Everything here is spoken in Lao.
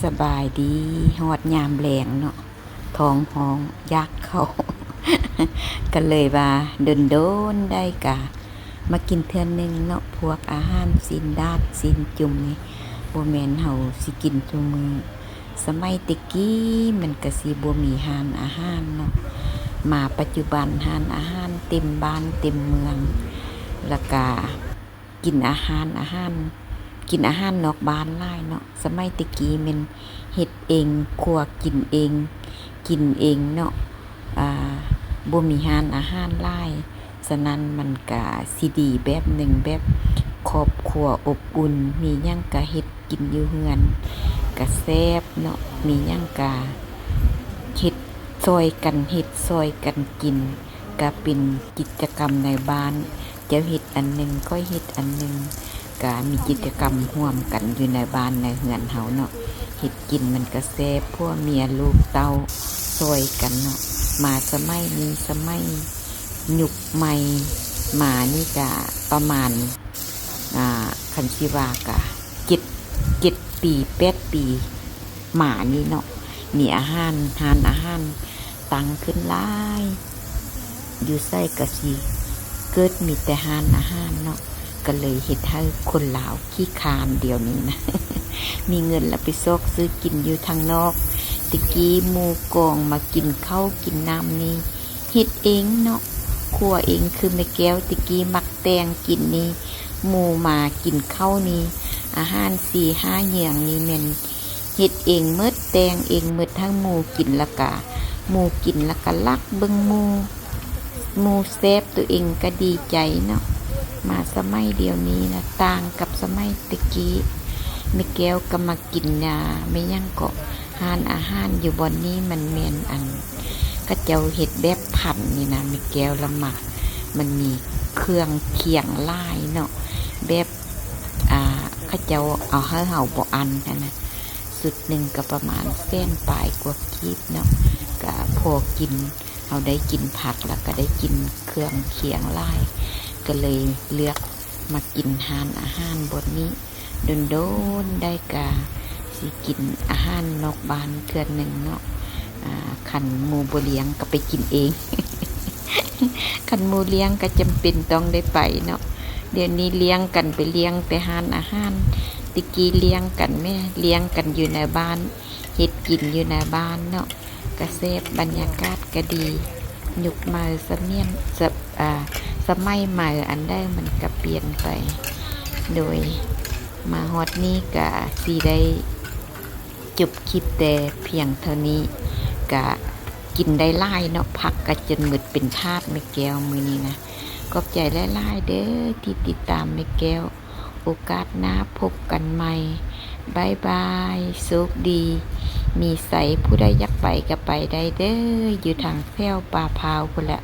ສະບາຍດີ ຮອດຍາມແລງເນາະ ທ້ອງຮ້ອງຢາກເຂົ້າ ກະເລີຍວ່າດົນໆໄດ້ກະມາກິນເທື່ອໜຶ່ງເນາະ. ພວກອາຫານຊີ້ນດາດຊີ້ນຈຸ່ມນີ້ ບໍ່ແມ່ນເຮົາຊິກິນທຸມື້. ສະໄໝແຕ່ກີ້ມັນກະຊິບໍ່ມີຮ້ານອາຫານເນາະ, ມາປັດຈຸບັນຮ້ານອາຫານເຕັມບ້ານເຕັມເມືອງ ລະກະ ກິນອາຫານ ອາຫານ ກິນອາຫານນອກບ້ານຫຼາຍເນາະ. ສະໄໝແຕ່ກີ້ແມ່ນເຮັດເອງ ຄົວກິນເອງ ກິນເອງເນາະ, ອາ ບໍ່ມີຮ້ານອາຫານຫຼາຍ. ສະນັ້ນມັນກະຊິດີແບບໜຶ່ງ ແບບຄອບຄົວອົບອຸ່ນ ມີຫຍັງກະເຮັດກິນຢູ່ເຮືອນ ກະແຊບເນາະ, ມີຫຍັງກະເຮັດຊ່ອຍກັນ ເຮັດຊ່ອຍກັນກິນ. ກະເປັນກິດຈະກຳໃນບ້ານ, ເຈົ້າເຮັດອັນໜຶ່ງ ຂ້ອຍເຮັດອັນໜຶ່ງ, ກະມີກິດຈະກຳຮ່ວມກັນຢູ່ໃນບ້ານໃນເຮືອນເຮົາເນາະ, ເຮັດກິນມັນກະແຊບ. ຜົວເມຍລູກເຕົ້າຊ່ອຍກັນເນາະ. ມາສະໄໝນີ້ ສະໄໝຍຸກໃໝ່ມານີ້ກະປະມານ ອາ ຄັນຊິວ່າກະເຈັດ ເຈັດປີ ແປດປີມານີ້ເນາະ, ມີອາຫານ ຮ້ານອາຫານຕັ້ງຂຶ້ນຫຼາຍ, ຢູ່ໃສກະຊິເກີດມີແຕ່ຮ້ານອາຫານເນາະ. ກະເລີຍເຮັດໃຫ້ຄົນລາວຂີ້ຄ້ານດຽວນີ້ນະ ມີເງິນລະໄປຊອກຊື້ກິນຢູ່ທາງນອກ. ແຕ່ກີ້ໝູ່ກອງມາກິນເຂົ້າກິນນ້ຳນີ້ ເຮັດເອງເນາະ ຄົວເອງ. ຄືແມ່ແກ້ວແຕ່ກີ້ມັກແຕ່ງກິນນີ້ ໝູ່ມາກິນເຂົ້ານີ້ ອາຫານສີ່ຫ້າຢ່າງນີ້ແມ່ນເຮັດເອງໝົດ ແຕ່ງເອງໝົດ ໃຫ້ໝູ່ກິນ ລະກະໝູ່ກິນ ລະກະລັກເບິ່ງໝູ່ ໝູ່ແຊບ ໂຕເອງກະດີໃຈເນາະ. ມາສະໄໝດຽວນີ້ນະ ຕ່າງກັບສະໄໝແຕ່ກີ້. ແມ່ແກ້ວກະມາກິນ ອາ ແມ່ນຫຍັງເກາະ ຮ້ານອາຫານຢູ່ບ່ອນນີ້ມັນແມ່ນ ອັນ ເຂົາເຈົ້າເຮັດແບບພັນນີ້ນະ ແມ່ແກ້ວລະມັກ. ມັນມີເຄື່ອງຄຽງຫຼາຍເນາະ ແບບ ອາ ເຂົາເຈົ້າເອົາໃຫ້ເຮົາບໍ່ອັ້ນຫັ້ນນະ. ຊຸດໜຶ່ງກະປະມານແສນປາຍກວ່າກີບເນາະ, ກະພໍກິນ ເຮົາໄດ້ກິນຜັກ ລະກະໄດ້ກິນເຄື່ອງຄຽງຫຼາຍ ກະເລີຍເລືອກມາກິນຮ້ານອາຫານບ່ອນນີ້. ດົນໆໄດ້ກະຊິກິນອາຫານນອກບ້ານເທື່ອໜຶ່ງເນາະ. ອາ ຄັນໝູ່ບໍ່ລ້ຽງກະໄປກິນເອງ ຄັນໝູ່ລ້ຽງກະຈຳເປັນຕ້ອງໄດ້ໄປເນາະ. ດຽວນີ້ລ້ຽງກັນໄປລ້ຽງແຕ່ຮ້ານອາຫານ, ແຕ່ກີ້ລ້ຽງກັນແມ້ ລ້ຽງກັນຢູ່ໃນບ້ານ ເຮັດກິນຢູ່ໃນບ້ານເນາະ. ກະແຊບ ບັນຍາກາດກະດີ. ຍຸກໃໝ່ສະໝຽນ ສະ ອາ ສະໄໝໃໝ່ອັນໃດມັນກະປ່ຽນໄປ. ໂດຍມາຮອດນີ້ກະຊິໄດ້ຈົບຄລິບແຕ່ພຽງເທົ່ານີ້. ກະກິນໄດ້ຫຼາຍເນາະ ຜັກກະຈົນໝົດເປັນຖາດແມ່ແກ້ວມື້ນີ້ນະ. ຂອບໃຈຫຼາຍໆເດີທີ່ຕິດຕາມແມ່ແກ້ວ. ໂອກາດໜ້າພົບກັນໃໝ່. ບາຍບາຍ ໂຊກດີ ມີໄຊ. ຜູ້ໃດຢາກໄປກະໄປໄດ້ເດີ ຢູ່ທາງແຖວປ່າພ້າວພຸ້ນແຫຼະ.